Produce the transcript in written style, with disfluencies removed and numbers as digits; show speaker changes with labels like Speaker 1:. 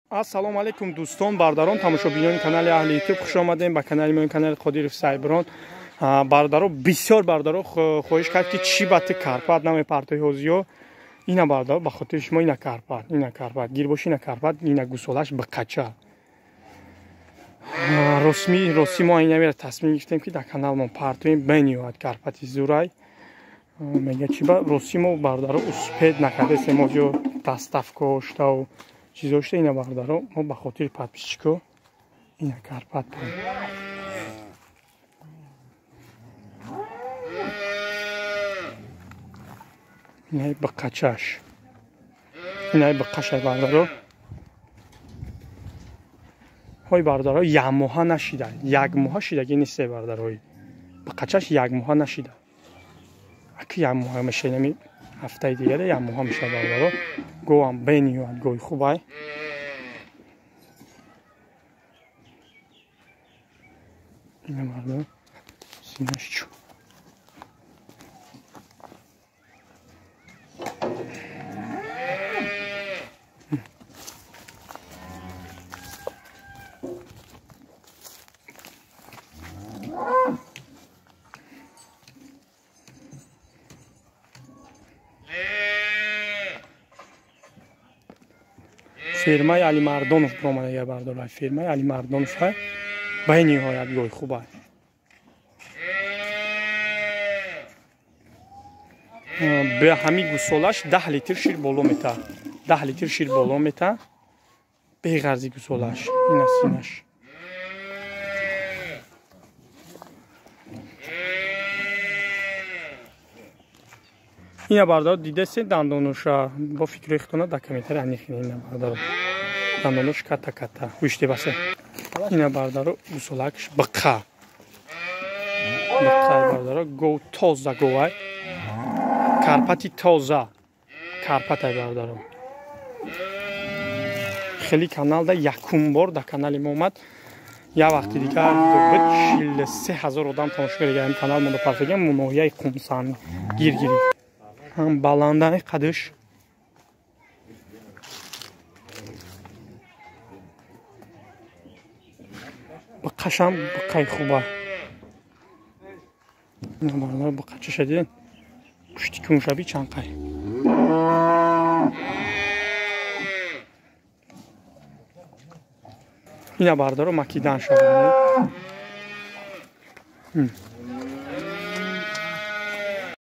Speaker 1: Ассалому алайкум дӯстон, бародарон, тамошобинони канали Аҳли Ютуб, хуш омадем ба канали мо, канали Қодиров Сайброн. Бародаро, бисёр бародаро хоҳиш кард, ки чӣ ба ту карпат намепартои ҳозиё. Ина бародаро, ба хотири шумо ина карпат, ина карпат, гирбош ина карпат, ина гусолаш бақача. Росми, рости мо инамера тасмим гирифтем, ки дар каналмон партоем, бениҳоят карпати зурай. Мега чӣ ба рости мо бародаро успеть накардесем ҳозиё доставка штау чизошта. Ина бародаро, мо ба хотири подписчико ина карпат. Инай бақачаш, инай бақашай бародаро. Ҳой бародаро, якмоҳа нашида, якмоҳа шидаги несте бародарои, бақачаш якмоҳа нашида. Аки якмоҳа меша, инами ҳафтаи дигаре якмоҳа мешавад бародаро. Говам бениҳоят гови хубай. Ина бародаро, синаш чу фермаи Алимардонов биромадага бардора, фермаи Алимардонов ҳай, бениҳоят гои хубай. Бе ҳами гусолаш 10 литр шир боло мета, 10 литр шир боло мета, беғарзи гусолаш. Ина синаш. Ина бардоро, дидесе дандонуша, бо фикрои худтона дар комментария анихина. Ина бардоро, дандонуш ката ката гӯшти басе. Ина бардоро, гусолакш биқа биқа бардоро, гов тоза говай, карпати тоза карпатай бардоро. Хеле каналда якум бор дар канали мо омад. Як вақти дигар 43 000 одам тамошо карда канал мода парфегам. Ноҳияи Қумсан гиргирӣ ҳам баландаи қадиш. Биқашам биқай хуба биқачаша диден, пушти куншаби чанқай. Ина бардоро, макидан шава.